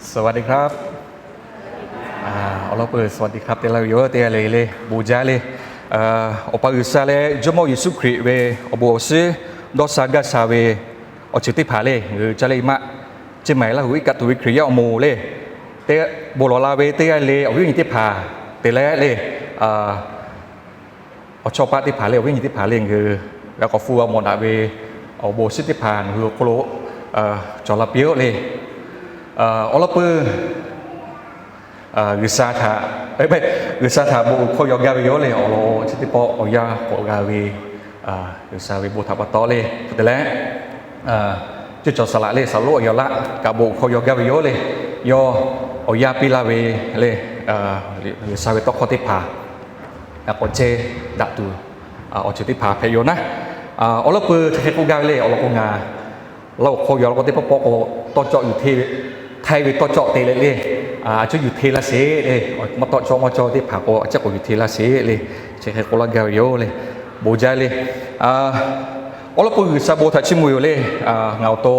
สวัสดีครับ Awˬ lawn peuˬ สวัสดีครับ te laˇ ve yoˬ. Teˇ g'aˇ le le bon jaˇ le. Awˬ pa G'uiˬsha leh Jawˇmawˇ Yeˍsuˆ Hkriꞈ ve awˬ bon awˬ shiˍ dawˇ sha gaˇ sha ve awˬ ceuˬ teˇ hpaˍ le, ngaˬ hui caˇ leh maˆ, ceˇ maiˍ laˇ huˍ iˉ kaˆ tuˬ ve Hkriꞈ yaˇ awˬ moˍ le, te bon lawˬ la ve teˇ g'aˇ le awˬ viˉ awˬ nyi teˇ hpaˍ te leh le, awˬ chawˇ paˆ teˇ hpaˍ le awˬ viˉ awˬ nyi teˇ hpaˍ le ngaˬ hui g'a k'awꞈ hpu g'a mawˬ daꞈ ve awˬ bon awˬ shiˍ teˇ hpaˍ ngaˬ hui awˬ hk'aw lo cawˬ la piˇ-oˆ le. Awˬ lawn peuˬ G'uiˬsha htaꞈ, G'uiˬsha htaꞈ bon uiˍ hkawˇ yaw gaˇ ve yoˬ le. Awˬ lawn chi teˇ pawˆ awˬ yanˇ k'awꞈ g'a ve G'uiˬsha ve bon htaꞈ pa taw le hk'e te leh, cuˇ cawˬ saˍ laꞈ le saˍ lonˉ awˬ yaw laˆ kaꞈ bon uiˍ hkawˇ yaw gaˇ ve yoˬ le. Yawˇ awˬ yanˇ piˇ laˇ ve le G'uiˬsha ve tawˇ hkawˇ teˇ hpaˍ g'a k'awꞈ ceh daꞈ tuˬ awˬ ceuˬ teˇ hpaˍ hpehꞈ yoˬ naˉ. Awˬ lawn peuˬ chi hk'e k'oˆ gaˇ ve le. Awˬ lawn k'o ngaˬ Laˇ huˍ hk'aw yaw law k'o teˇ pawˆ pawˆ k'o tawˇ cawˆ yuˬ hteˇ ve, htaiˇ ve tawˇ cawˆ te leh le, a cuˇ yuˬ hteˇ laˇ sheˍ le. Maˇ tawˆ cawˆ maˇ cawˇ teˇ hpaˍ k'o a ciˉ k'awꞈ yuˬ hteˇ laˇ sheˍ le. Chi hk'e k'oˆ laˇ gaˇ ve yoˬ le. Bon jaˇ le. Awˬ lawn peuˬ G'uiˬsha bon htaꞈ chiˇ mvuh yoˬ le. Ngaˬ awˬ to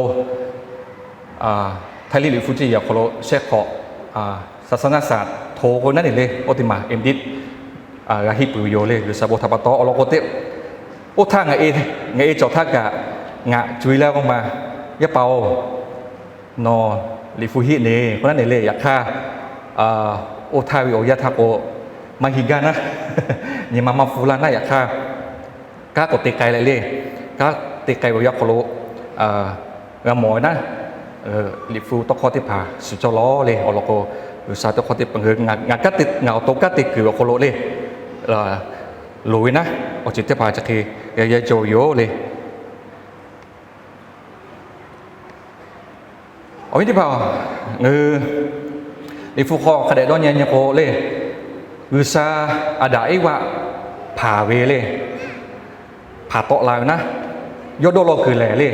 Htaiˇ liˇ liꞈ hpu ceˇ yehˬ awˬ hk'aw lo shehˆ hk'awꞈ ศาสนศาสตร์ hto k'o naˉ neˬ le oˇ teˇ maˬ M.Div g'a hiˆ peuˬ ve yoˬ le. G'uiˬsha bon htaꞈ pa taw awˬ lawn k'o teˇ, oˇ htaˇ ngaˬ e cawˬ htaˇ kaꞈ ngaˬ co e laˇ k'oˆ ma, Yaˇ paˍ-oˬ, nawˬ liꞈ hpu hiˆ neˬ k'o naˉ neˬ le. Yaꞈ hk'aˇ oˇ htaˇ ve awˬ yanˇ htaˇ k'o maˇ hiˆ gaˇ naˉ, nyi ma maˇ hpu laˇ naˉ. Yaꞈ hk'aˇ kanˉ k'awꞈ te k'ai leh le, kanˉ te k'ai ve awˬ yanˇ hk'aw lo g'a mawˬ ve naˉ, liꞈ hpu tawˇ hkawˇ teˇ hpaˍ shiˍ cawˇ lawˬ le. Awˬ lawn k'o G'uiˬsha tawˇ hkawˇ teˇ hpaˍ ngaˬ awˬ to kanˉ te kuiˬ awˬ hk'aw lo le loˍ ve naˉ, awˬ ceuˬ teˇ hpaˍ chi hk'e g'a yaˇ cawˇ ve yoˬ le. Awˬ viˉ teˇ hpaˍ, ngaˬ hui liꞈ hpu hk'aw hk'a dehꞈ dawˇ nyi nyi k'o le, G'uiˬsha Aˍdanˍ Eˇvaˆ hpanˍ ve le, hpanˍ tawˆ la ve naˉ, yawˇ dawˇ law kuiˬ lehˬ le,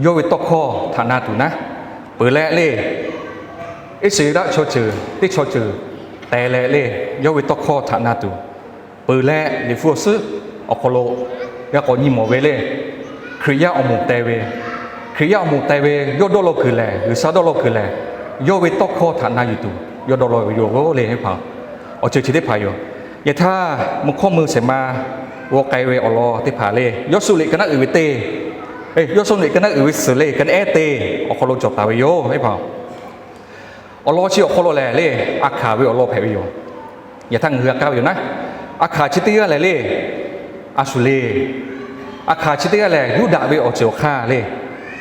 yawˇ ve tawˇ hkawˇ htaꞈ na tuˬ naˉ, peuˬ leh le, Iˉsaˍreˍlaˆ chaw ceuˬ teˇ chaw ceuˬ te leh le, yawˇ ve tawˇ hkawˇ htaꞈ na tuˬ, peuˬ leh liꞈ hpu awˬ suhˉ awˬ hk'aw lo g'a k'awꞈ nyi mawˬ ve le. Hkriꞈ yaˇ awˬ moˍ te ve, Hkriꞈ yaˇ awˬ moˍ te ve yawˇ dawˇ law kuiˬ lehˬ, G'uiˬsha dawˇ law kuiˬ lehˬ, yawˇ ve tawˇ hkawˇ htaꞈ na yuˬ tuˬ yawˇ dawˇ law ve yoˬ le. Awˬ ceuˬ chi teˇ hpaˍ yoˬ. Yaꞈ htaˇ mvuhˇ hkawˇ meuˇ shehˍ ma g'aw k'ai ve awˬ lawn teˇ hpaˍ le, Yawˇsuˆ liꞈ ka naˉ uiˍ ve teˇ, Yawˇsuˆ liꞈ ka naˉ uiˍ ve suhˍ le ka naˉ ehˉ teˇ awˬ hk'aw lo cawˬ taˍ ve yoˬ. Awˬ lawn chi awˬ hk'aw lo lehˬ le, a hkanˍ ve awˬ lawn hpehꞈ ve yoˬ. Yaꞈ htaˇ ngaˬ hui g'a kaˇ ve yoˬ naˉ, a hkanˍ chi teˇ g'aˇ lehˬ le, a shuˍ le, a hkanˍ chi teˇ g'aˇ lehˬ Yuˇdaꞈ ve awˬ ceuˬ awˬ hk'aˇ le,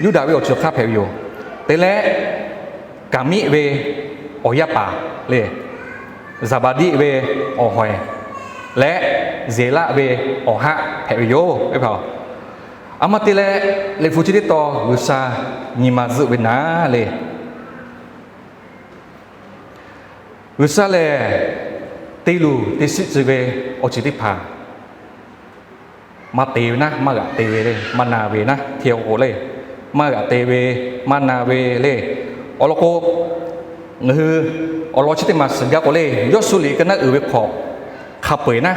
Yuˇdaꞈ ve awˬ ceuˬ awˬ hk'aˇ hpehꞈ ve yoˬ. Te leh Kaˍmiˆ ve awˬ yaˇ paˍ le, Zaˍbaˍdiˆ ve awˬ hawehˬ leh Zeˍlaˆ ve awˬ haˆ hpehꞈ ve yoˬ. A ma te leh liꞈ hpu chi teˇ tawn G'uiˬsha nyi ma zuhˆ ve naˉ le, G'uiˬsha lehˬ te luˬ te shiˆ tcuh ve awˬ ceuˬ teˇ hpaˍ maˇ te ve naˉ, maˇ g'aꞈ te ve le, maˇ na ve naˉ, hteˇ k'o le, maˇ g'aꞈ te ve, maˇ na ve le. Awˬ lawn k'o, ngaˬ hui awˬ lawn chi teˇ maˬ suhˍ gaˇ k'o le, Yawˇsuˆ liꞈ ka naˉ uiˍ ve hk'awꞈ hk'a peu eˬ naˉ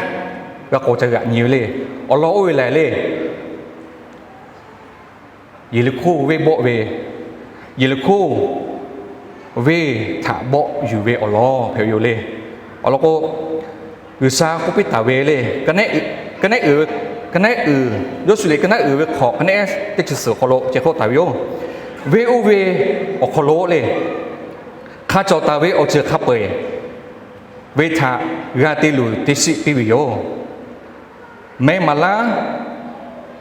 g'a k'awꞈ ca g'aꞈ nyi ve le. Awˬ lawn oˇ ve lehˬ le, Yeˍriˆhkoˇ venˇ bawˆ ve, Yeˍriˆhkoˇ venˇ htaꞈ bawˆ yuˬ ve awˬ lawn hpehꞈ ve yoˬ le. Awˬ lawn k'o, G'uiˬsha k'oˆ piˇ taˍ ve le, ka nehˉ uiˍ, Yawˇsuˆ liꞈ ka nehˉ uiˍ ve hk'awꞈ ka nehˉ teˇ chi suhˍ awˬ hk'aw lo chi k'oˆ taˍ ve yoˬ. Venˇ oˇ ve awˬ hk'aw lo le, hk'a cawˬ taˍ ve awˬ ceuˬ hk'a peu eˬ ve htaꞈ g'a te luˬ te shiˆ piˇ ve yoˬ. Meh maˍ laˇ,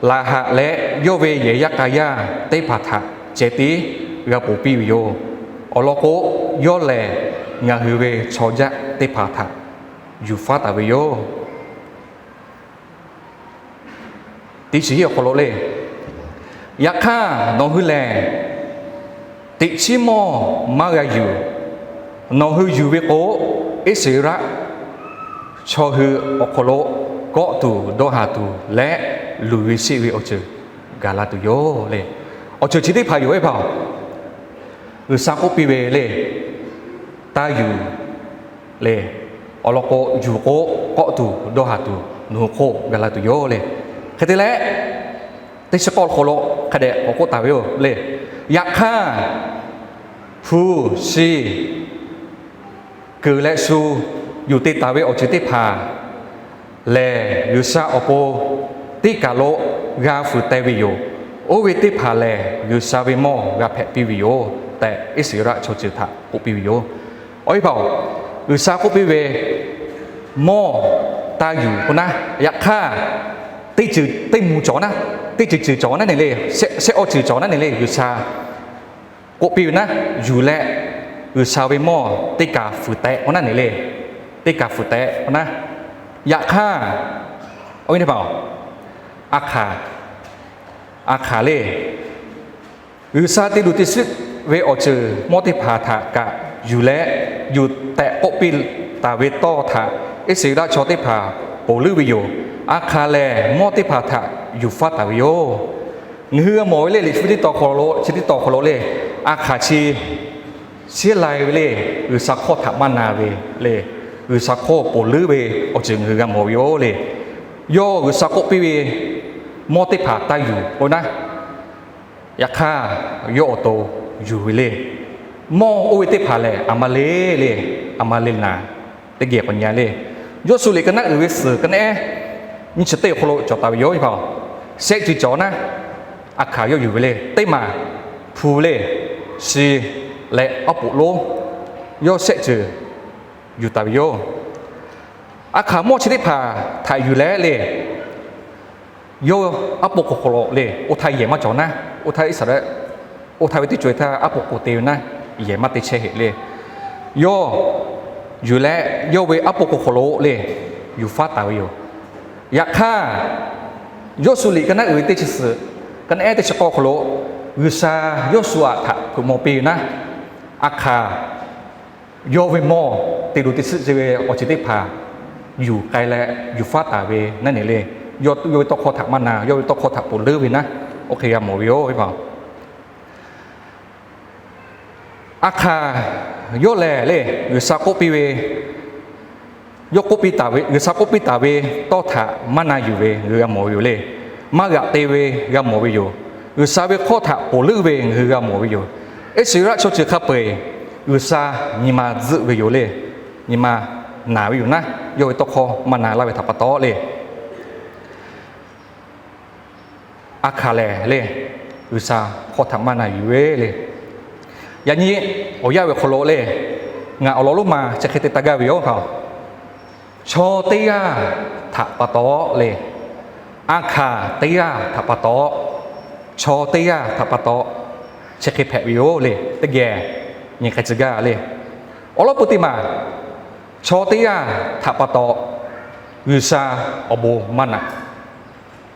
laˬ haꞈ leh yawˇ ve yehˬ yaˇ k'a yaˇ teˇ hpaˍ htaꞈ ceh tiˉ g'a ponˬ piˇ ve yoˬ. Awˬ lawn k'o, yawˇ lehˬ ngaˬ hui ve chaw jaˆ teˇ hpaˍ htaꞈ yuˬ faˉ taˍ ve yoˬ. Teˇ chi hiˆ awˬ hk'aw lo le, yaꞈ hk'aˇ nawˬ hui lehˬ teꞈ chiˉ mawˇ maˇ g'a yuˬ. Nawˬ hui yuˬ ve k'o, Iˉsaˍreˍlaˆ chaw hui awˬ hk'aw lo kawˆ tuˬ dawˇ haˍ tuˬ leh luˬ ve sheˆ ve awˬ ceuˬ gaˬ la tuˬ yoˬ le. Awˬ ceuˬ chi teˇ hpaˍ yoˬ ve hpaˍ, G'uiˬsha k'oˆ piˇ ve le, taˇ yuˬ le. Awˬ lawn k'o, yuˬ k'o kawˆ tuˬ dawˇ haˍ tuˬ nawˬ hui hk'oˆ gaˬ la tuˬ yoˬ le. Hk'e te leh, teˇ chi k'awˇ awˬ hk'aw lo hk'a dehꞈ k'awꞈ k'oˆ taˍ ve yoˬ le. Yaꞈ hk'aˇ, hpu, shi, kuiˬ leh shu yuˬ te taˍ ve awˬ ceuˬ teˇ hpaˍ lehˬ, G'uiˬsha awˬ pon teˇ kaˬ lo g'a fuiˍ teh ve yoˬ. Oˇ ve teˇ hpaˍ lehˬ, G'uiˬsha ve mawˇ g'a hpehꞈ piˇ ve yoˬ tehꞈ, Iˉsaˍreˍlaˆ chaw ceuˬ htaꞈ k'oˆ piˇ ve yoˬ. Awˬ viˉ paˍ-oˬ, G'uiˬsha k'oˆ piˇ ve, mawˇ taˇ yuˬ k'o naˉ, yaꞈ hk'aˇ, teˇ ceuˬ teˇ moˍ cawˬ naˉ, teˇ ceuˬ ceuˬ cawˬ naˉ ne le, shehˆ awˇ ceuˬ cawˬ naˉ ne le, G'uiˬsha k'oˆ piˇ ve naˉ, yuˬ leh G'uiˬsha ve mawˇ teˇ kaˬ fuiˍ tehꞈ k'o naˉ ne le, teˇ kaˬ fuiˍ tehꞈ k'o naˉ. Yaꞈ hk'aˇ, awˬ viˉ teˇ hpaˍ-oˬ, a hkaˍ, a hkaˍ le, G'uiˬsha te luˬ te shiˆ ve awˬ ceuˬ mawˇ teˇ hpaˍ htaꞈ kaꞈ yuˬ leh, yuˬ tehꞈ k'oˆ piˇ taˍ ve tawˇ htaꞈ Iˉsaˍreˍlaˆ chaw teˇ hpaˍ ponˬ leuˉ ve yoˬ. A hkaˍ lehˬ, mawˇ teˇ hpaˍ htaꞈ yuˬ faˉ taˍ ve yoˬ. Ngaˬ hui g'a mawˬ ve le, Liꞈ hpu teˇ taw hk'aw lo, chi teˇ taw hk'aw lo le, a hkaˍ chi shiˉ lai ve le, G'uiˬsha hkawˇ htaꞈ maˇ na ve le, G'uiˬsha hkawˇ ponˬ leuˉ ve awˬ ceuˬ ngaˬ hui g'a mawˬ ve yoˬ le. Yawˇ G'uiˬsha k'oˆ piˇ ve, mawˇ teˇ hpaˍ taˇ yuˬ k'o naˉ, yaꞈ hk'aˇ, yawˇ awˬ to yuˬ ve le. Mawˇ oˇ ve teˇ hpaˍ lehˬ, a ma le le, a ma le naˍ, teˇ geh k'awꞈ nyi le. Yawˇ shu liꞈ ka naˉ uiˍ ve suhˍ ka naˉ ehˉ nyiˇ chi teˇ awˬ hk'aw lo cawˬ taˍ ve yoˬ. Shehˆ ceuˬ cawˬ naˉ, a hkaˍ yawˇ yuˬ ve le. Teˇ maˬ hpu le, shi leh aˉ poꞈ lonˉ, yawˇ shehˆ ceuˬ yuˬ taˍ ve yoˬ. A hkaˍ mawˇ chi teˇ hpaˍ htaꞈ yuˬ leh le, yawˇ aˉ poꞈ k'o hk'aw lo le, oˇ htaˇ yehˬ maˇ cawˬ naˉ, oˇ htaˇ Iˉsaˍreˍlaˆ, oˇ htaˇ ve teˇ co-e htaˇ aˉ poꞈ k'o te ve naˉ, yehˬ maˇ te chehˇ heˆ le. Yawˇ yuˬ leh yawˇ ve aˉ poꞈ k'o hk'aw lo le, yuˬ faˉ taˍ ve yoˬ. Yaꞈ hk'aˇ, Yawˇshuˆ liꞈ ka naˉ uiˍ ve teˇ chi suhˍ, ka naˉ ehˉ teˇ chi k'awˇ hk'aw lo, G'uiˬsha Yawˇshuˆ aꞈ htaꞈ hpeuꞈ maw piˇ ve naˉ, a hkaˍ yawˇ ve mawˇ te luˬ te shiˆ ve awˬ ceuˬ teˇ hpaˍ yuˬ k'ai leh yuˬ faˉ taˍ ve naˉ ne le. Yawˇ ve tawˇ hkawˇ htaꞈ maˇ na, yawˇ ve tawˇ hkawˇ htaꞈ ponˬ leuˉ ve naˉ, oˇ hk'e g'a mawˬ ve yoˬ. A hkaˍ yawˇ lehˬ le, G'uiˬsha k'oˆ piˇ ve, yawˇ k'oˆ piˇ taˍ ve, G'uiˬsha k'oˆ piˇ taˍ ve tawˇ htaꞈ maˇ na yuˬ ve ngaˬ hui g'a mawˬ ve yoˬ le. Maˇ g'aꞈ te ve g'a mawˬ ve yoˬ. G'uiˬsha ve hkawˇ htaꞈ ponˬ leuˉ ve ngaˬ hui g'a mawˬ ve yoˬ. Iˉsaˍreˍlaˆ chaw ceuˬ hk'a peu-eˬ G'uiˬsha nyi ma tzuhˆ ve yoˬ le. Nyi ma naˍ ve yoˬ naˉ, yawˇ ve tawˇ hkawˇ maˇ na laˇ ve htaꞈ pa taw le. A hkaˍ lehˬ le, G'uiˬsha hkawˇ htaꞈ maˇ na yuˬ ve le. Yaꞈ nyi awˬ yanˇ ve hk'aw lo le, ngaˬ awˬ lawn lonˉ ma chi hk'e te taˍ gaˇ ve yoˬ. Chaw teˇ g'aˇ htaꞈ pa taw le, a hkaˍ teˇ g'aˇ htaꞈ pa taw, chaw teˇ g'aˇ htaꞈ pa taw, chi hk'e hpehꞈ ve yoˬ le. Teˇ geh nyi k'ai tcuh gaˇ le. Awˬ lawn peu teˇ maˬ, chaw teˇ g'aˇ htaꞈ pa taw G'uiˬsha awˬ bon maˇ naꞈ.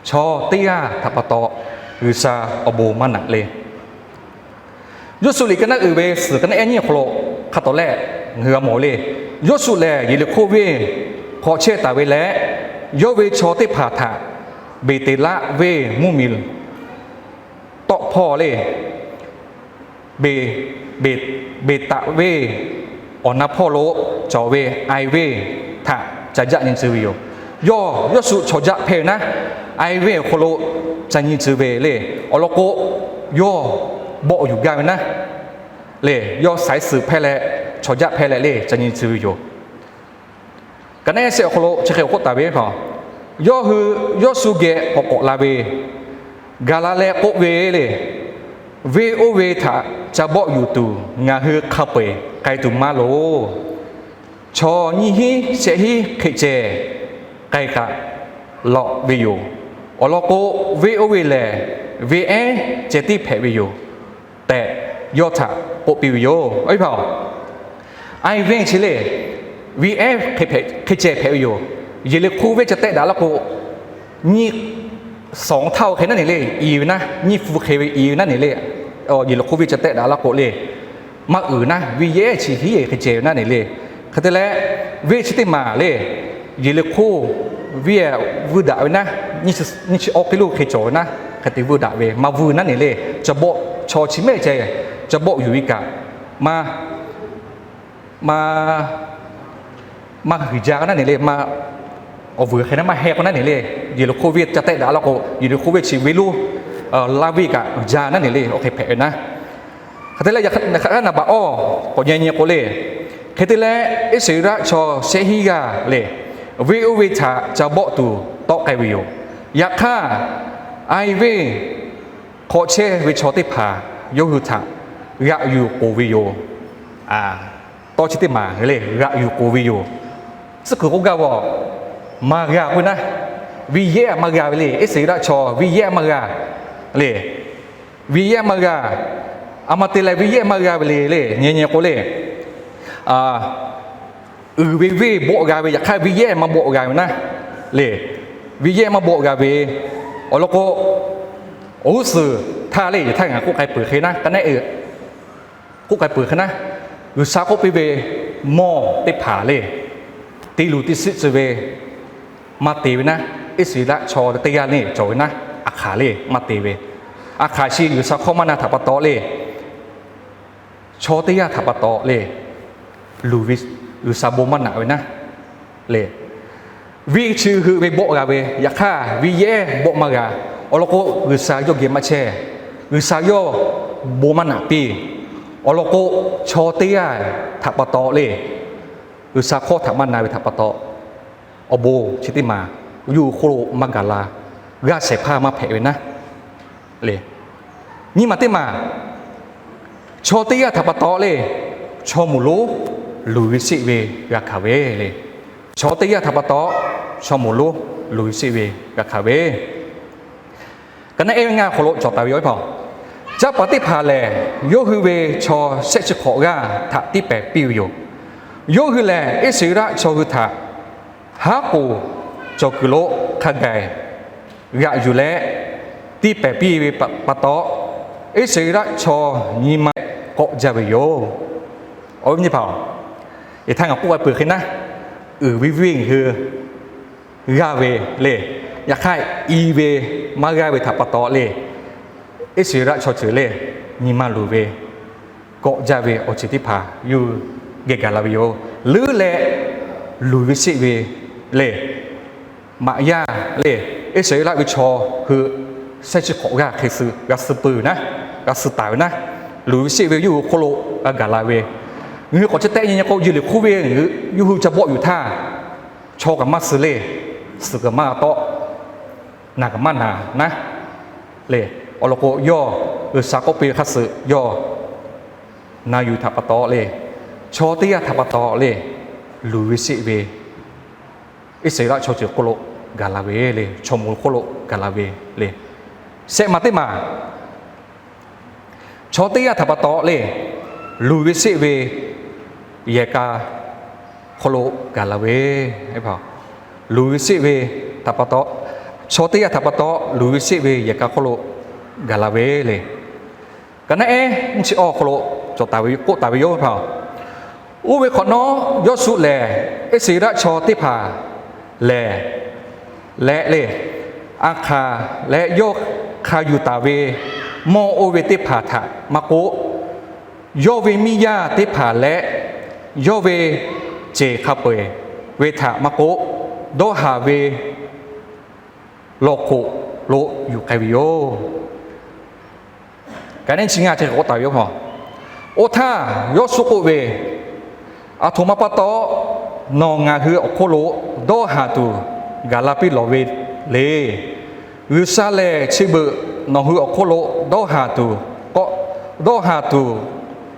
Chaw teˇ g'aˇ htaꞈ pa taw G'uiˬsha awˬ bon maˇ naꞈ le. Yawˇshuˆ liꞈ ka naˉ uiˍ ve suhˍ ka naˉ ehˉ nyiˇ awˬ hk'aw lo hk'a tawˍ lehˆ ngaˬ hui g'a mawˬ le. Yawˇshuˆ lehˬ Yeˍriˆhkoˇ venˇ hk'aw chehˇ taˍ ve leh, yawˇ ve chaw teˇ hpaˍ htaꞈ Beˍteˍlaˆ venˇ mvuhˇmiˬ tawˆ hpawˇ le, Beˍ, Beˍ, Beˍtaꞈ venˇ awˬ na hpawˇ lo cawˬ ve Ai venˇ htaꞈ ca jaˆ nyi tcuh ve yoˬ. Yawˇ, Yawˇshuˆ chaw jaˆ hpehˇ ve naˉ, Ai venˇ awˬ hk'aw lo ca nyi tcuh ve le. Awˬ lawn k'o, yawˇ bawˆ yuˬ gaˇ ve naˉ le, yawˇ saiˍ suhˍ hpehˇ leh, chaw jaˆ hpehˇ leh le ca nyi tcuh ve yoˬ. Ka naˉ ehˉ shehˆ awˬ hk'aw lo chi hk'e k'oˆ taˍ ve, yawˇ hui Yawˇshuˆ geh k'awꞈ k'awꞈ la ve, gaˬ la leh k'oˆ ve le, venˇ oˇ ve htaꞈ ca bawˆ yuˬ tuˬ ngaˬ hui hk'a peu-eˬ k'ai tuˬ maˇ loˬ. Chaw nyiˇ hinˉ shehˆ hinˉ hk'e ceh k'ai kaꞈ lawꞈ ve yoˬ. Awˬ lawn k'o, venˇ oˇ ve lehˬ venˇ ehˉ ceh tiˉ hpehꞈ ve yoˬ tehꞈ, yawˇ htaꞈ k'oˆ piˇ ve yoˬ. Ai venˇ chi le, venˇ ehˉ hk'e ceh hpehꞈ ve yoˬ. Yeˍriˆhkoˇ venˇ ca tehˆ daꞈ laˇ k'o, nyiˇ sawˍ htaˇ hk'e naˉ ne le i ve naˉ, nyiˇ hpu hk'e ve i ve naˉ ne le, Yeˍriˆhkoˇ venˇ ca tehˆ daꞈ laˇ k'o le, maˇ uiˍ naˉ, venˇ yehˉ chi hiˉ hk'e ceh ve naˉ ne le. Hk'e te leh, venˇ chi teˇ maˬ le, Yeˍriˆhkoˇ venˇ vuiˇ daꞈ ve naˉ, nyiˇ chi awˇ k'e lo hk'e cawˬ ve naˉ, hk'e te vuiˇ daꞈ ve maˇ vuiˇ naˉ ne le, ca bawˆ, chaw chi mehˆ ceh ca bawˆ yuˬ ve kaꞈ maˇ maˇ, maˇ huiˍ jaˇ naˉ ne le, maˇ, awˬ vuiˬ hk'e naˉ maˇ heh k'o naˉ ne le, Yeˍriˆhkoˇ venˇ ca tehˆ daꞈ laˇ k'o, Yeˍriˆhkoˇ venˇ chi ve lo laˇ venˇ kaꞈ jaˇ naˉ ne le, oˇ hk'e hpehꞈ ve naˉ. Hk'e te leh, hk'aˬ htaˇ naˍ baꞈ awˇ k'awꞈ nyi nyi k'o le, hk'e te leh Iˉsaˍreˍlaˆ chaw shehˆ hinˉ g'aˇ le, venˇ oˇ ve htaꞈ ca bawˆ tuˬ tawˆ k'ai ve yoˬ. Yaꞈ hk'aˇ, Ai venˇ hk'aw chehˇ ve chaw teˇ hpaˍ yawˇ hui htaꞈ g'aꞈ yuˬ k'oˍ ve yoˬ. Tawˇ chi teˇ maˬ le, g'aꞈ yuˬ k'oˍ ve yoˬ. Tcuhˉ kuiˬ k'oˆ gaˇ ve, maˇ g'a k'oˆ ve naˉ, venˇ yehˉ maˇ g'a ve le. Iˉsaˍreˍlaˆ chaw venˇ yehˉ maˇ g'a le. Venˇ yehˉ maˇ g'a. A ma te leh venˇ yehˉ maˇ g'a ve le le, nyi nyi k'o le, uiˍ ve venˇ bawˆ g'a ve, yaꞈ hk'aˇ venˇ yehˉ maˇ bawˆ g'a ve naˉ le. Venˇ yehˉ maˇ bawˆ g'a ve, awˬ lawn k'o, awˬ g'uˇ suhˍ htaˇ le, htaˇ ngaˬ k'oˆ k'ai peuˬ hk'e naˉ, ka neˉ k'oˆ k'ai peuˬ hk'e naˉ, G'uiˬsha k'oˆ piˇ ve mawˇ teˇ hpaˍ le, te luˬ te shiˆ tcuh ve maˇ te ve naˉ, Iˉsaˍreˍlaˆ chaw teˇ g'aˇ le cawˬ ve naˉ, a hkaˍ le maˇ te ve. A hkaˍ shi G'uiˬsha hkawˇ maˇ na htaꞈ pa taw le, chaw teˇ g'aˇ htaꞈ pa taw le, luˬ ve, G'uiˬsha bon maˇ naꞈ ve naˉ le. Venˇ chi heuˆ ve bawˆ g'a ve, yaꞈ hk'aˇ venˇ yehˉ bawˆ maˇ g'a. Awˬ lawn k'o, G'uiˬsha yawˇ geh maˇ chehˇ, G'uiˬsha yawˇ bon maˇ naꞈ piˇ. Awˬ lawn k'o, chaw teˇ g'aˇ htaꞈ pa taw le, G'uiˬsha hkawˇ htaꞈ maˇ na ve htaꞈ pa taw, awˬ bon chi teˇ maˬ yawˇ hui hk'oˆ lo maˇ gaˬ la, g'aˇ shehˍ hpaˇ maˇ hpehꞈ ve naˉ le. Nyiˇ maˬ teˇ maˬ, chaw teˇ g'aˇ htaꞈ pa taw le, chaw moˍ lonˉ luˬ ve sheˆ ve g'a hkanˍ ve le. Chaw teˇ g'aˇ htaꞈ pa taw, chaw moˍ lonˉ luˬ ve sheˆ ve g'a hkanˍ ve. Ka neˉ ehˉ ngaˇ hk'aw lo cawˬ taˍ ve yoˬ. Caˇ paˍ teˇ hpaˍ lehˬ, yawˇ hui ve chaw shehˆ chi hk'awꞈ g'aˇ htaꞈ tiˇ pehˍ piˇ ve yoˬ. Yawˇ hui lehˬ, Iˉsaˍreˍlaˆ chaw hui htaꞈ haˉ k'oˍ cawˬ kuiˬ lo hk'a gaˬ g'aꞈ yuˬ leh tiˇ pehˍ piˇ ve pa taw, Iˉsaˍreˍlaˆ chaw nyi ma k'awˆ jaˇ ve yoˬ. Awˬ viˉ nyi hpaˍ-oˬ, htaˇ ngaˬ k'oˆ k'ai peuˬ hk'e naˉ, uiˍ ve venˇ hui g'aˇ ve le, yaꞈ hk'aˇ i ve maˇ g'aˇ ve htaꞈ pa taw le, Iˉsaˍreˍlaˆ chaw ceuˬ le, nyi ma luˬ ve, k'awˆ jaˇ ve awˬ ceuˬ teˇ hpaˍ yawˇ hui geh gaˬ la ve yoˬ. Leuˉ leh luˬ ve sheˆ ve le, maꞈ yaˇ le, Iˉsaˍreˍlaˆ ve chaw hui shehˆ chi hk'awꞈ g'aˇ hk'e suh g'a suh peuˬ naˉ, g'a suh taˍ ve naˉ, luˬ ve sheˆ ve yawˇ hui hk'oˆ lo g'a gaˬ la ve. Ngaˬ hui k'awꞈ chi tehˆ nyi nyi k'o, yeˬ liꞈ hk'oˆ ve ngaˬ hui yawˇ hui ca bawˆ yuˬ htaˇ, chaw kaꞈ maˇ suh le, suhˍ kaꞈ maˇ tawˆ, naˬ kaꞈ maˇ naˬ naˉ le. Awˬ lawn k'o, yawˇ G'uiˬsha k'oˆ piˇ ve hk'a suh yawˇ na yuˬ htaꞈ pa taw le, chaw teˇ g'aˇ htaꞈ pa taw le, luˬ ve sheˆ ve Iˉsaˍreˍlaˆ chaw ceuˬ hk'oˆ lo gaˬ la ve le, chaw moˍ hk'oˆ lo gaˬ la ve le. Shehˆ maˬ teˇ maˬ, chaw teˇ g'aˇ htaꞈ pa taw le, luˬ ve sheˆ ve yehˬ k'a hk'aw lo gaˬ la ve. Luˬ ve sheˆ ve htaꞈ pa taw, chaw teˇ g'aˇ htaꞈ pa taw luˬ ve sheˆ ve yehˬ k'a hk'aw lo gaˬ la ve le. Ka naˉ ehˉ nyiˇ chi awˇ hk'aw lo cawˬ taˍ ve, k'oˆ taˍ ve yoˬ. Oˇ ve hk'awꞈ nawˉ, Yawˇsuˆ lehˬ Iˉsaˍreˍlaˆ chaw teˇ hpaˍ lehˬ, leh le, a hkaˍ leh yawˇ hk'a yuˬ taˍ ve mawˇ oˇ ve teˇ hpaˍ htaꞈ maˇ k'oˆ, yawˇ ve miˇ yaˇ teˇ hpaˍ leh yawˇ ve ceˬ hk'a peu-eˬ ve htaꞈ maˇ k'oˆ, dawˇ haˍ ve lawˬ hk'oꞈ lo yuˬ k'ai ve yoˬ. Ka neˉ chi ngaˇ chi k'oˆ taˍ ve yoˬ. Oˇ htaˇ Yawˇsuˆ k'oˆ ve, Aˬ htoꞈ ma pa taw nawˬ ngaˬ hui awˬ hk'oˆ lo dawˇ haˍ tuˬ gaˬ la piˇ lawˬ ve le. G'uiˬsha lehˬ chi beuꞈ nawˬ hui awˬ hk'oˆ lo dawˇ haˍ tuˬ, dawˇ haˍ tuˬ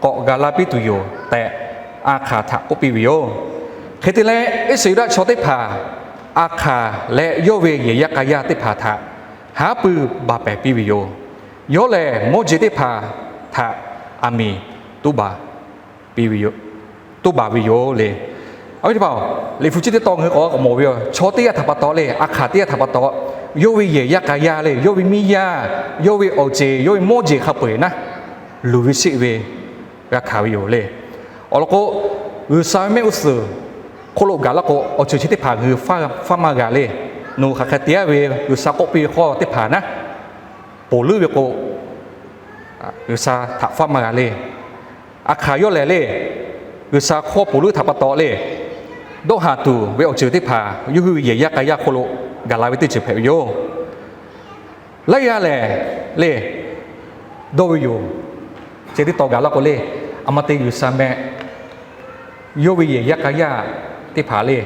k'awꞈ gaˬ la piˇ tuˬ yoˬ tehꞈ, a hkaˍ htaꞈ k'oˆ piˇ ve yoˬ. Hk'e te leh, Iˉsaˍreˍlaˆ chaw teˇ hpaˍ a hkaˍ leh yawˇ ve yehˬ yaˇ k'a yaˇ teˇ hpaˍ htaꞈ haˉ pui baˬ pehˍ piˇ ve yoˬ. Yawˇ lehˬ Moˉseˍ teˇ hpaˍ htaꞈ aˬ miˍ toˇ baˬ ve yoˬ le. Awˬ viˉ teˇ hpaˍ-oˬ, Liꞈ hpu chi teˇ tawn ngaˬ hui k'awꞈ mawˬ ve yoˬ. Chaw teˇ g'aˇ htaꞈ pa taw le, a hkaˍ teˇ g'aˇ htaꞈ pa taw, yawˇ ve yehˬ yaˇ k'a yaˇ le, yawˇ ve miˇ yaˇ, yawˇ ve awˬ ceˬ, yawˇ ve mawˇ jeˬ hk'a peu-eˬ naˉ, luˬ ve sheˆ ve g'a hkanˍ ve yoˬ le. Awˬ lawn k'o, G'uiˬsha ve mehˆ g'uˇ suhˍ hk'oˆ lo gaˬ laˇ k'o, awˬ ceuˬ chi teˇ hpaˍ ngaˬ hui faˉ maˇ g'a le. Nawˬ hui hk'aˬ hk'e te-a ve G'uiˬsha k'oˆ piˇ ve hkawˇ teˇ hpaˍ naˉ, ponˬ leuˉ ve k'o, G'uiˬsha htaꞈ faˉ maˇ g'a le. A hkaˍ yawˇ lehˬ le, G'uiˬsha hkawˇ ponˬ leuˉ htaꞈ pa taw le, dawˇ haˍ tuˬ ve awˬ ceuˬ teˇ hpaˍ yawˇ hui ve yehˬ yaˇ k'a yaˇ hk'oˆ lo gaˬ la ve teˇ ceuˬ hpehꞈ ve yoˬ. Laiˉ g'aˇ lehˬ le, dawˇ ve yoˬ. ceh teˇ taw gaˬ laˇ k'o le, a ma te G'uiˬsha meh, yawˇ ve yehˬ yaˇ k'a yaˇ teˇ hpaˍ le,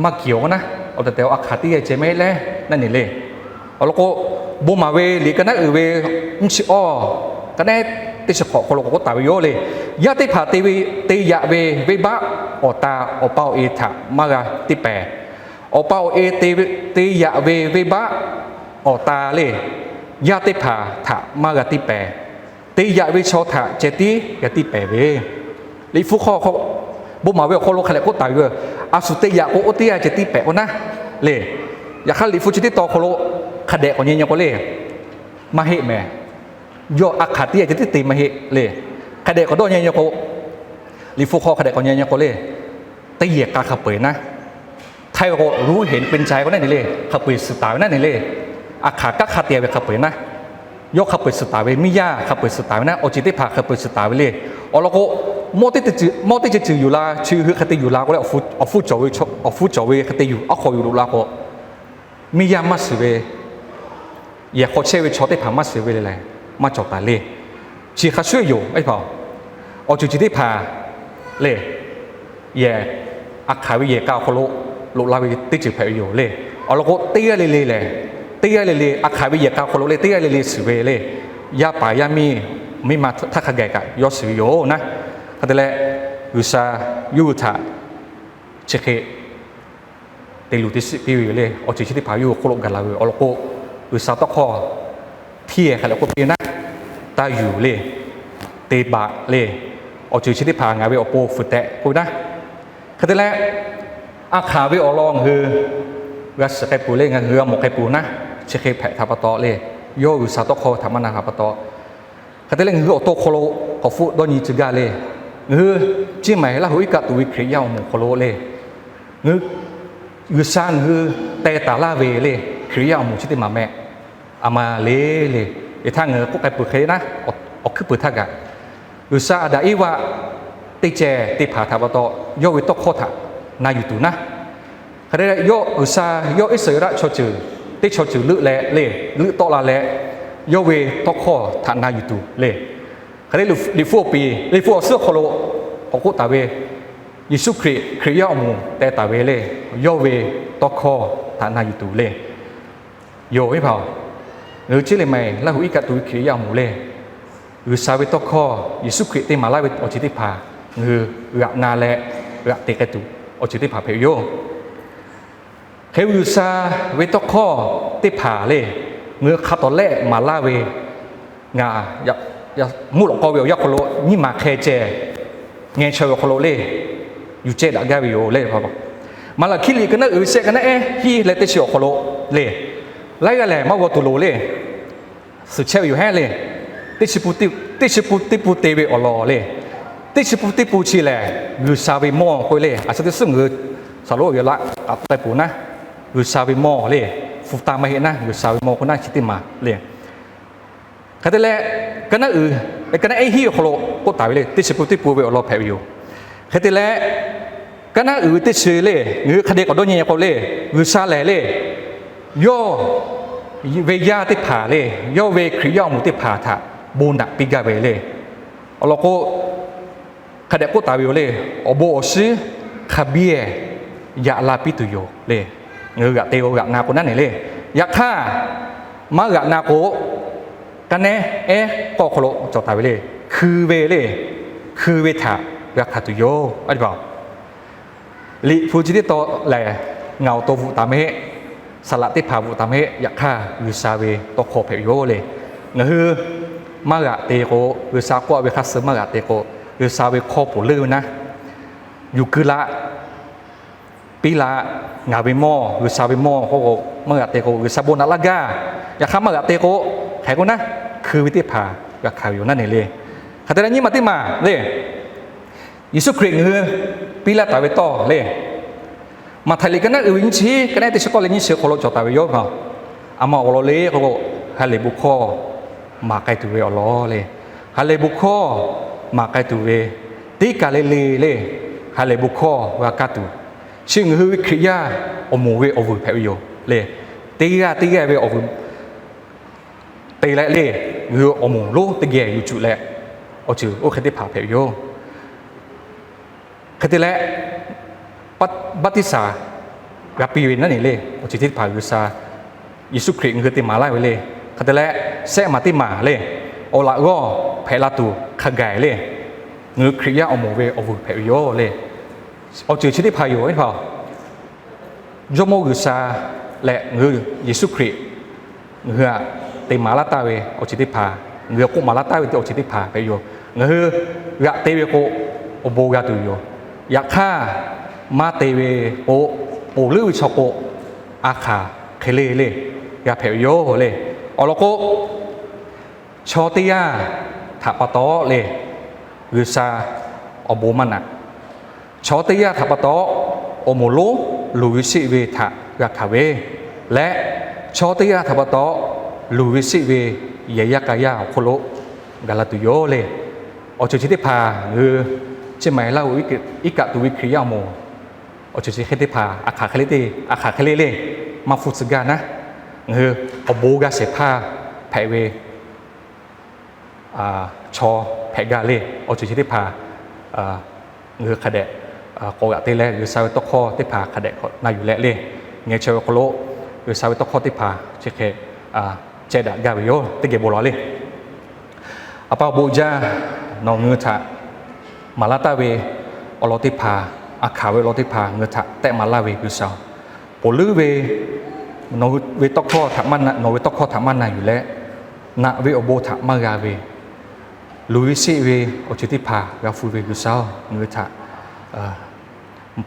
maˇ kiˬ awˬ k'o naˉ, awˬ tehˬ tehˬ a hk'aˬ teˇ yanˇ ceh mehˆ le, naˉ neˬ le. Awˬ lawn k'o, bon maˍ ve liꞈ ka naˉ uiˍ ve nyiˇ chi awˇ, ka naˉ teˇ chi hk'awꞈ hk'aw lo k'awꞈ k'oˆ taˍ ve yoˬ le. Yaˇ teˇ hpaˍ te yaꞈ ve venˇbaˆ awˬ ta, awˬ pa awˬ e htaꞈ maˇ g'a tiˇ pehˍ. Awˬ pa awˬ e te yaꞈ ve venˇbaˆ awˬ ta le, yaˇ teˇ hpaˍ htaꞈ maˇ g'a tiˇ pehˍ. Te yaꞈ ve chaw htaꞈ ceh tiˉ g'a tiˇ pehˍ ve, Liꞈ hpu hk'aw, bon maˍ ve awˬ hk'aw lo hk'a dehꞈ k'oˆ taˍ ve yoˬ. A shu te yaꞈ k'o oˇ teˇ yanˇ ceh tiˇ pehˍ k'o naˉ le. Yaꞈ hk'aˇ Liꞈ hpu chi teˇ taw hk'aw lo hk'a dehꞈ k'awꞈ nyi nyi k'o le, maˇ heˆ mehˍ. Yawˇ a hk'aˬ teˇ yanˇ ceh tiˉ te maˇ heˆ le. Hk'a dehꞈ k'awꞈ dawˇ nyi nyi k'o, Liꞈ hpu hk'aw hk'a dehꞈ k'awꞈ nyi nyi k'o le, teˇ yehˬ k'a hk'a peu eˬ naˉ, htaiˇ ve k'o รู้เห็นเป็นใจ k'o naˉ neˬ le, hk'a peu eˬ suhˍ taˍ ve naˉ neˬ le. A hk'aˬ kaˉ hk'a te ve hk'a peu eˬ naˉ, yawˇ hk'a peu eˬ suhˍ taˍ ve, miˇ yaˇ hk'a peu eˬ suhˍ taˍ ve naˉ, awˬ ceuˬ teˇ hpaˍ hk'a peu eˬ suhˍ taˍ ve le. Awˬ lawn k'o, mawˇ teˇ ceuˬ ceuˬ yuˬ la, chi hui hk'e te yuˬ la k'o le, awˬ hpu cawˬ ve hk'e te yuˬ, a hk'awꞈ yuˬ loꞈ la k'o, miˇ yaˇ maˇ shiˍ ve, yehˬ hk'aw chehˇ ve chaw teˇ hpaˍ maˇ shiˍ ve le lehˬ, maˇ cawˬ taˍ le. Chi hk'a shuˍ yoˬ. Awˬ ceuˬ chi teˇ hpaˍ le, yehˬ, a hk'aˬ ve yehˬ k'a awˬ hk'aw lo loꞈ la ve teˇ ceuˬ hpehꞈ ve yoˬ le. Awˬ lawn k'o, teˇ g'aˇ le le lehˬ, teˇ g'aˇ le le, a hk'aˬ ve yehˬ k'a awˬ hk'aw lo le teˇ g'aˇ le le shiˍ ve le, yaˇ paˍ yaˇ miˇ, miˇ ma htaˇ hk'a gaˬ kaꞈ yawˇ shiˍ ve yoˬ naˉ. Hk'e te leh, G'uiˬsha yawˇ hui htaꞈ chi hk'e te luˬ te shiˆ piˇ ve yoˬ le. Awˬ ceuˬ chi teˇ hpaˍ yawˇ hui hk'oˆ lo gaˬ la ve awˬ lawn k'o, G'uiˬsha tawˇ hkawˇ hteˇ hk'a leh k'oˆ piˇ naˉ, taˇ yuˬ le, te baꞈ le, awˬ ceuˬ chi teˇ hpaˍ ngaˬ ve awˬ pon fuiˍ tehꞈ k'oˆ ve naˉ. Hk'e te leh, a hk'aˬ ve awˬ lawn ngaˬ hui g'a shiˍ k'ai peuˬ le, ngaˬ hui g'a mawˬ k'ai peuˬ naˉ, chi hk'e hpehꞈ htaꞈ pa taw le, yawˇ G'uiˬsha tawˇ hkawˇ htaꞈ maˇ na htaꞈ pa taw. Hk'e te leh ngaˬ hui awˬ to hk'aw lo k'awꞈ hpfuhˆ dawˇ nyi tcuh gaˇ le. Ngaˬ hui Ciˇ maˬ Laˇ huˍ iˉ kaˆ tuˬ ve Hkriꞈ yaˇ awˬ moˍ hk'aw lo le, G'uiˬsha ngaˬ hui teh taˍ laˇ ve le, Hkriꞈ yaˇ awˬ moˍ chi teˇ maˬ meh, a ma le le. Eˬ htaˇ ngaˬ hui k'oˆ k'ai peuˬ hk'e naˉ, awˬ hkuiˉ peuˬ htaˇ kaꞈ, G'uiˬsha Aˍdanˍ Eˇvaꞈ teˇ ceh teˇ hpaˍ htaꞈ pa taw yawˇ ve tawˇ hkawˇ htaꞈ na yuˬ tuˬ naˉ. Hk'e te leh, yawˇ G'uiˬsha yawˇ Iˉsaˍreˍlaˆ chaw ceuˬ, teˇ chaw ceuˬ leuˆ leh le, leuˆ tawˆ la leh, yawˇ ve tawˇ hkawˇ htaꞈ na yuˬ tuˬ le. Hk'e te leh, Liꞈ hpu awˬ piˍ, Liꞈ hpu awˬ suhˉ hk'aw lo k'awꞈ k'oˆ taˍ ve, Yeˍsuˆ Hkriꞈ Hkriꞈ yaˇ awˬ moˍ teh taˍ ve le, yawˇ ve tawˇ hkawˇ htaꞈ na yuˬ tuˬ le. Yoˬ, iˉ hpaˍ-oˬ, ngaˬ hui Ciˇ maˬ Laˇ huˍ iˉ kaˆ tuˬ ve Hkriꞈ yaˇ awˬ moˍ le, G'uiˬsha ve tawˇ hkawˇ, Yeˍsuˆ Hkriꞈ te maˍ laˇ ve awˬ ceuˬ teˇ hpaˍ ngaˬ hui g'aꞈ na leh g'aꞈ te k'ai tuˬ awˬ ceuˬ teˇ hpaˍ hpehꞈ ve yoˬ. Hk'e G'uiˬsha ve tawˇ hkawˇ teˇ hpaˍ le, ngaˬ hui hk'a tawˍ lehˆ maˍ laˇ ve, ngaˬ mvuhˇ lawꞈ k'aw ve awˬ yanˇ hk'aw lo nyiˇ maˬ hk'e ceh ngeh chaweh ve awˬ hk'aw lo le, yuˬ cehˇ daꞈ gaˇ ve yoˬ le. Maˍlaˍhkiˆ liꞈ ka naˉ uiˍ ve shehˆ ka naˉ ehˉ hiˉ leh teˇ chi awˬ hk'aw lo le, laiˉ g'aˇ lehˬ maˇ g'aw tuˬ loˍ le. Suhˍ chehˇ ve yoˬ heˉ le. Teˇ chi pun teˇ pun te ve awˬ lawn le. Teˇ chi pun teˇ pun chi lehˬ, G'uiˬsha ve mawˇ k'oˆ ve le. A shu teˇ suhˉ ngaˬ hui shaˍlonˍ ve laꞈ k'aꞈ k'oˆ k'ai peuˬ naˉ, G'uiˬsha ve mawˇ le. Hpu taˇ maˇ heˆ naˉ, G'uiˬsha ve mawˇ k'oˆ naˉ chi teˇ maˬ le. Hk'e te leh, ka naˉ uiˍ, ka naˉ ehˉ hiˉ awˬ hk'aw lo k'oˆ taˍ ve le, teˇ chi pun teˇ pun ve awˬ lawn hpehꞈ ve yoˬ. Hk'e te leh, ka naˉ uiˍ ve teˇ chi le, ngaˬ hui hk'a dehꞈ k'awꞈ dawˇ nyi k'o le, G'uiˬsha lehˬ le, yawˇ ve yaˇ teˇ hpaˍ le, yawˇ ve Hkriꞈ yaˇ awˬ moˍ teˇ hpaˍ htaꞈ bon naꞈ piˇ gaˇ ve le. Awˬ lawn k'o, hk'a dehꞈ k'oˆ taˍ ve yoˬ le, awˬ bon awˬ shinˉ hk'a biˇ yaꞈ la piˇ tuˬ yoˬ le. Ngaˬ hui g'aꞈ te-o g'aꞈ na k'o naˉ neˬ le. Yaꞈ hk'aˇ, maˇ g'aꞈ na k'o, ka naˉ ehˉ k'awˇ hk'aw lo cawˬ taˍ ve le, hkui ve le, hkui ve htaꞈ g'a hkanˍ tuˬ yoˬ. Liꞈ hpu chi teˇ taw lehˬ, ngaˬ awˬ to bvuhꞈ taˍ maˇ heˆ, saˍ laꞈ teˇ hpaˍ bvuhꞈ taˍ maˇ heˆ. Yaꞈ hk'aˇ, G'uiˬsha ve tawˇ hkawˇ hpehꞈ ve yoˬ le. Ngaˬ hui maˇ g'aꞈ te k'o, G'uiˬsha k'oˆ ve hk'a suh maˇ g'aꞈ te k'o, G'uiˬsha ve hkawˇ ponˬ leuˆ ve naˉ, yuˬ keu laꞈ, piˇ laꞈ, ngaˬ ve mawˇ, G'uiˬsha ve mawˇ k'oˆ k'o, maˇ g'aꞈ te k'o G'uiˬsha bon naꞈ laˇ gaˇ. Yaꞈ hk'aˇ maˇ g'aꞈ te k'o, hk'e k'o naˉ, hkui ve teˇ hpaˍ g'a hkanˍ ve yoˬ naˉ neˬ le. Hk'e te leh nyiˇ maˬ teˇ maˬ le, Yeˍsuˆ Hkriꞈ ngaˬ hui piˇ laˇ taˍ ve tawˇ le, Maꞈhtehˍ liꞈ ka naˉ uiˍ ve nyiˇ chi, ka naˉ ehˉ teˇ chi k'awˇ leh nyiˇ chi awˬ hk'aw lo cawˬ taˍ ve yoˬ. A ma awˬ lawn le k'o, ha lehˬ bon hkawˇ maˍ k'ai tuˬ ve awˬ lawn le. Ha lehˬ bon hkawˇ maˍ k'ai tuˬ ve, teˇ kaˬ le le le, ha lehˬ bon hkawˇ g'a kaˇ tuˬ, chi ngaˬ hui ve Hkriꞈ yaˇ awˬ moˍ ve awˬ vuiˬ hpehꞈ ve yoˬ le. Teˇ g'aˇ teˇ g'aˇ ve awˬ vuiˬ te leh le, ngaˬ hui awˬ moˍ lonˉ teˇ geh yuˬ cuˬ leh, awˬ ceuˬ oˇ hk'e teˇ hpaˍ hpehꞈ ve yoˬ. Hk'e te leh, baˆtiˆsaˬ g'a piˇ ve naˉ neˬ le, awˬ ceuˬ chi teˇ hpaˍ G'uiˬsha Yeˍsuˆ Hkriꞈ ngaˬ hui te maˍ laˇ ve le. Hk'e te leh, sehˆ maˬ teˇ maˬ le, awˬ laꞈ g'awˇ hpehꞈ la tuˬ hk'a gaˬ le, ngaˬ hui Hkriꞈ yaˇ awˬ moˍ ve awˬ vuiˬ hpehꞈ ve yoˬ le. Awˬ ceuˬ chi teˇ hpaˍ yoˬ. Jawˇmawˇ G'uiˬsha leh ngaˬ hui Yeˍsuˆ Hkriꞈ ngaˬ hui htaꞈ te maˍ laˇ taˍ ve awˬ ceuˬ teˇ hpaˍ, ngaˬ hui k'oˆ maˍ laˇ taˍ ve awˬ ceuˬ teˇ hpaˍ hpehꞈ yoˬ. Ngaˬ hui g'aꞈ te ve k'o, awˬ bon g'a tuˬ yoˬ. Yaꞈ hk'aˇ, maˇ te ve k'o, ponˬ leuˉ ve chaw k'o, a hk'aˬ hk'e le le g'a hpehꞈ ve yoˬ le. Awˬ lawn k'o, chaw teˇ g'aˇ htaꞈ pa taw le, G'uiˬsha awˬ bon maˇ naꞈ. Chaw teˇ g'aˇ htaꞈ pa taw, awˬ moˍ lonˉ luˬ ve sheˆ ve htaꞈ g'a hkanˍ ve leh, chaw teˇ g'aˇ htaꞈ pa taw, luˬ ve sheˆ ve yehˬ yaˇ k'a yaˇ awˬ hk'oˆ lo gaˬ la tuˬ yoˬ le. Awˬ ceuˬ chi teˇ hpaˍ ngaˬ hui Chiang Mai Laˇ huˍ iˉ kaˆ tuˬ ve Hkriꞈ yaˇ awˬ moˍ, awˬ ceuˬ chi hk'e teˇ hpaˍ a hk'aˬ hk'e le te, a hk'aˬ hk'e le le maˇ hpfuhˇ tcuh gaˇ naˉ, ngaˬ hui awˬ bon g'a shehˍ hpaˇ hpehꞈ ve chaw hpehꞈ gaˇ le. Awˬ ceuˬ chi teˇ hpaˍ ngaˬ hui hk'a dehꞈ k'awꞈ g'aꞈ te leh, G'uiˬsha ve tawˇ hkawˇ teˇ hpaˍ hk'a dehꞈ k'awꞈ na yuˬ leh le, ngeh chaweh awˬ hk'aw lo G'uiˬsha ve tawˇ hkawˇ teˇ hpaˍ chi hk'e ceh daꞈ gaˇ ve yoˬ. Teˇ geh bon lawˬ le. A pa awˬ bon jaˇ, nawˬ ngaˬ hui htaꞈ maˍ laˇ taˍ ve awˬ lawn teˇ hpaˍ, a hkanˍ ve awˬ lawn teˇ hpaˍ ngaˬ hui htaꞈ tehˆ maˍ laˇ ve G'uiˬsha-oˬ, ponˬ leuˉ ve nawˬ ve tawˇ hkawˇ htaꞈ maˇ na, nawˬ ve tawˇ hkawˇ htaꞈ maˇ na yuˬ leh, naꞈ ve awˬ bon htaꞈ maˇ g'a ve, luˬ ve sheˆ ve awˬ ceuˬ teˇ hpaˍ g'a hpu ve G'uiˬsha-oˬ, ngaˬ hui htaꞈ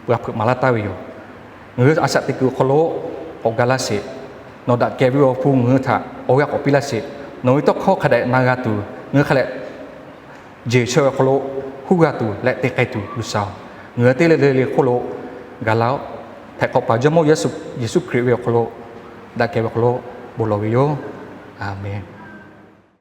g'a hpeuꞈ maˍ laˇ taˍ ve yoˬ. Ngaˬ hui a shaꞈ teꞈ kuiˬ awˬ hk'aw lo k'awꞈ gaˬ laˇ sheˍ. Nawˬ daꞈ kehˬ ve awˬ hpu ngaˬ hui htaꞈ awˬ g'aˇ k'awꞈ piˇ laˇ sheˍ. Nawˬ ve tawˇ hkawˇ hk'a dehꞈ na g'a tuˬ, ngaˬ hui hk'a dehꞈ jeˬ chaweh awˬ hk'aw lo huˉ g'a tuˬ leh te k'ai tuˬ G'uiˬsha-oˬ, ngaˬ hui teˇ le le le hk'oˆ lo gaˬ laˇ-oˆ. Hpehꞈ k'awꞈ paˍ Jawˇmawˇ Yeˍsuˆ Hkriꞈ ve awˬ hk'aw lo, daꞈ kehˬ ve awˬ hk'aw lo bon lawˬ ve yoˬ. A menˬ.